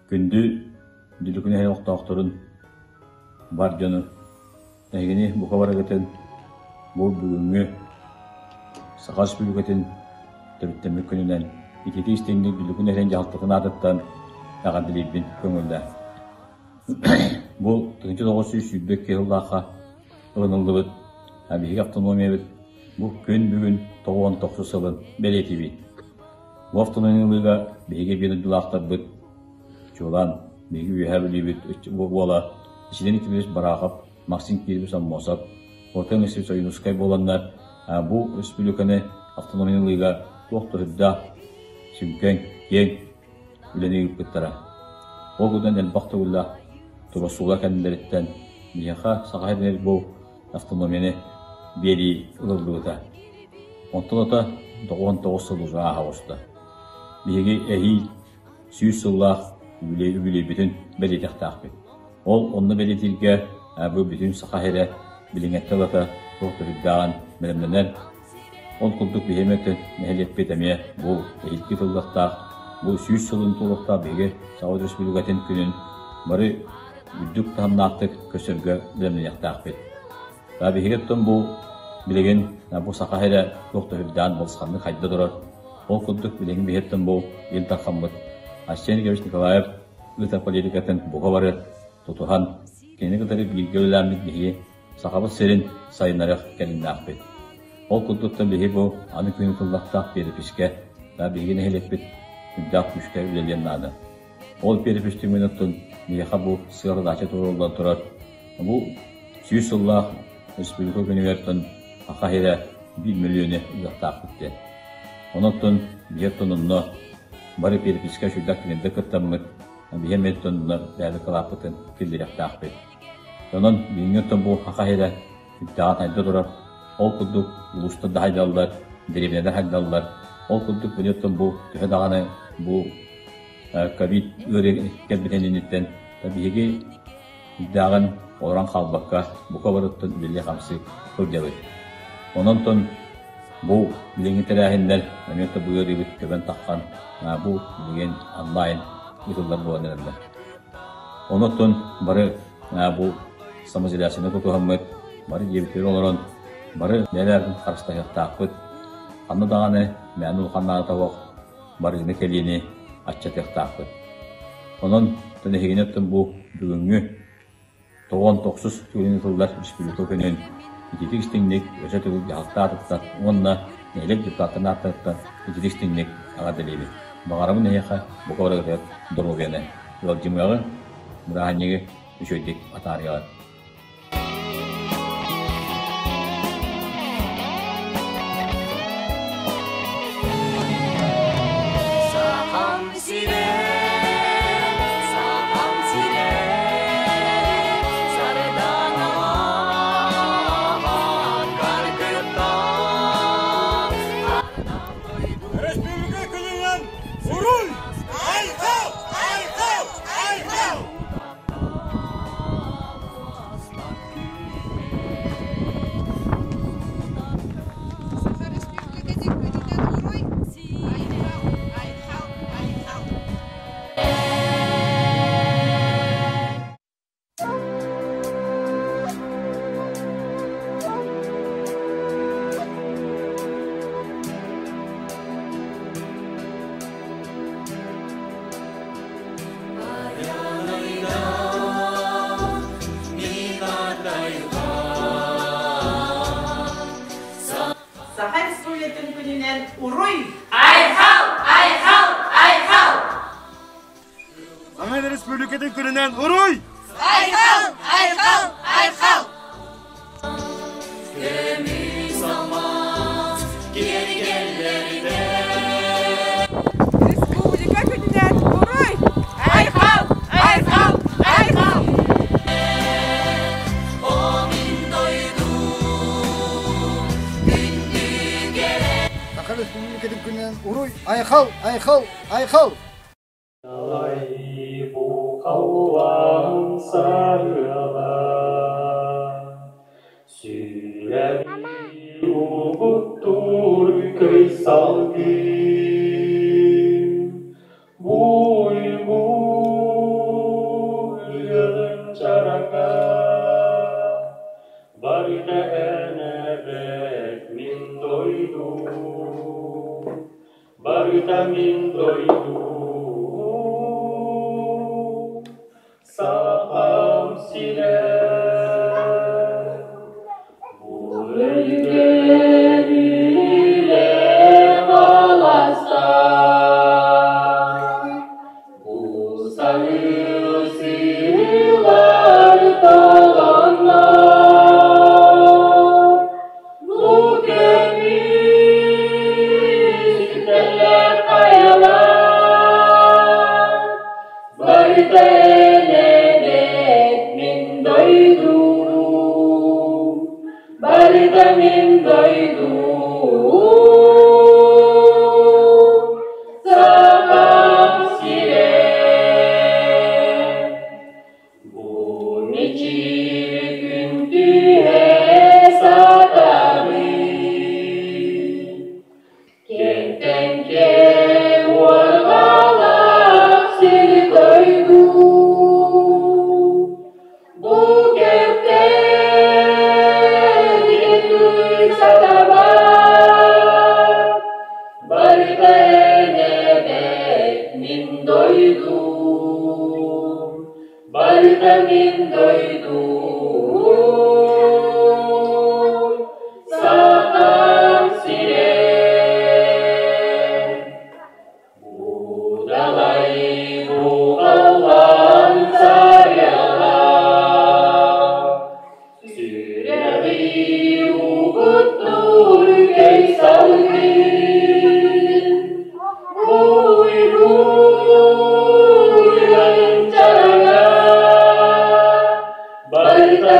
Күндү Дүлүкүн эһэ олохтоохторун бар дьону эһигини бука барыгытын бу бүгүҥҥү Саха Республикатын төрүттэммит күнүнэн ититии истиҥник Дүлүкүн эһэтин дьаһалтатын аатыттан эҕэрдэлиирбин көҥүллээ. Бу 1922 сыллаахха ылыныллыбыт биһиги автономиябыт бу күн бүгүн 99 сылын бэлиэтиибит. Бу автономияны ылыыга биһиги биир дойдулаахтарбыт чуолаан биһиги Үөһээ Бүлүүбүт уола Исидор Никитич Барахов, Максим Кириллович Аммосов, Отен Алексеевич Ойуунускай буоланнар бу республиканы автономияны ылыыга туох да үрдээх, сүҥкэн, киэҥ үлэни ыыппыттара. Ол гынан элбэх төгүллээх туруорсуулар кэннилэриттэн биһиэхэ Саха сиригэр бу автономияны биэрии ылыллыбыта. Онтон ата 99 сыл уже ааһа оҕуста. Биһиги эһиил 100 сыллаах үбүлүөйбүтүн бэлиэтэхтээхпит. Ол онно бэлиэтииргэ бу бүтүн Саха сирэ билиҥҥэттэ ылата туох да үрдээҕин бэлэмнэнэр. Ол курдук биһиги нэһилиэкпит эмиэ бу эһиилги тыллыахтаах, бу 100 сылын туолуохтаах биһиги Саха Республикатын күнүн бары үрдүк таһымнаахтык көрсөргө бэлэмнэниэхтээхпит. Биһиги оттон бу билигин бу Саха сирэ туох да үрдээн балысханнык хайда турар. Ол курдук билигин биһиэттэн бу Ил Дархаммыт Айсен Николаевич Николаев ыытар политикатын бука бары тутуһан, кинини кытары бииргэ үлэлээммит биһиги Сахабыт сирин сайыннарыах кэлиннээхпит. Ол курдуктан биһи бу аны күн тыллахтаах перепискэ биһиги нэһилиэкпит үрдээх күүскэ үлэлиэн наада. Ол перепись түмүгүн оттон биһиэхэ бу сыал-задача туруоруллан турар. Бу 100 сыллаах республика күнүгэр Саха сирэ 1 мөлүйүөнү ылыахтаахпыт диэн. Онон биһи оттон онно бары переписка сүрдээх кинилэргэ кыттаммыт, биһи эмиэ оттон онно бэйэбит кылааппытын киллэриэхтээхпит. Онон билиҥҥи оттон бу Саха сирэ үрдээҕин хайда турар. Ол курдук улуустар да хайдаллар, дэриэбинэлэр хайдаллар. Ол курдук били оттон бу төһө даҕаны бу ковид ыарыы кэлбитин инниттэн биһиги үрдээҕин олорон хаалбакка бука барыттан үлэлии-хамсыы сылдьабыт. Онон бу билиҥҥи тэрээһиннэр эмиэ да бу ыарыыбыт көбөн таххан бу билигин онлайн ыытыллар буолан эрэллэр. Онон бары бу самоизоляцияны тутуһаммыт, бары дьиэбитигэр олорон, бары бэйэлэрин харыстаһыахтаахпыт. Ханна даҕаны мээнэ улахан наадата суох барыыны кэлиини аччатыахтаахпыт. Онон эһигини оттон бу бүгүҥҥү 99 күнүн тыллар республика күнүн ититик истиҥник өсө төгүл дьаһалта аатыттан уонна нэһилиэк депутаттарын ааттарыттан ититик истиҥник эҕэрдэлиибин. Баҕарабын эһиэхэ бука барыгытыгар доруобуйаны, ыалдьымыаҕы, бырааһынньыгы үчүгэйдик атаарыаҕын. Сахам сирэ, Сахам сирэ, сардаҥалаах кыргыттар. Республика күнүнэн уруй! Айхал! Айхал! Айхал! Саха Республикатын күнүнэн уруй! Айхал! Айхал! Айхал! Саха Республикатын күнүнэн уруй! Айхал! Айхал! Айхал! Саха Республикатын күнүнэн уруй! Айхал! Айхал! Айхал! Көмүс алмаас киэргэллэрдэ. Республика күнүнэн уруй! Айхал! Айхал! Айхал! О мин дойдум күндү кэрэ. Саха Республикатын күнүнэн уруй! Айхал! Айхал! Айхал! Далай бу халлаан сарыала Сүрэҕи угуттуур көй салгын Буйгун. Барыта мин дойдум, Сахам сирэ. Бу өлгөм үлэ баласта, Бу саҥы сыылар таланнар, Бу көмүс үктэллэр хайалар, Барыта элэбэт мин дойдум, Барыта мин дойдум, Сахам сирэ. Бу мичил күн түһэ сатабын, Кэнтэн кэм уорҕалаах сир дойду. Бу кэптэн сатабат, Барыта энэбэт мин дойдум, Барыта мин дойдум, Сахам сирэ. Будалай буҕаллан сарыала, Сүрэҕи угуттуур кэй салгын, Буйгуйан чараҥа, Барыта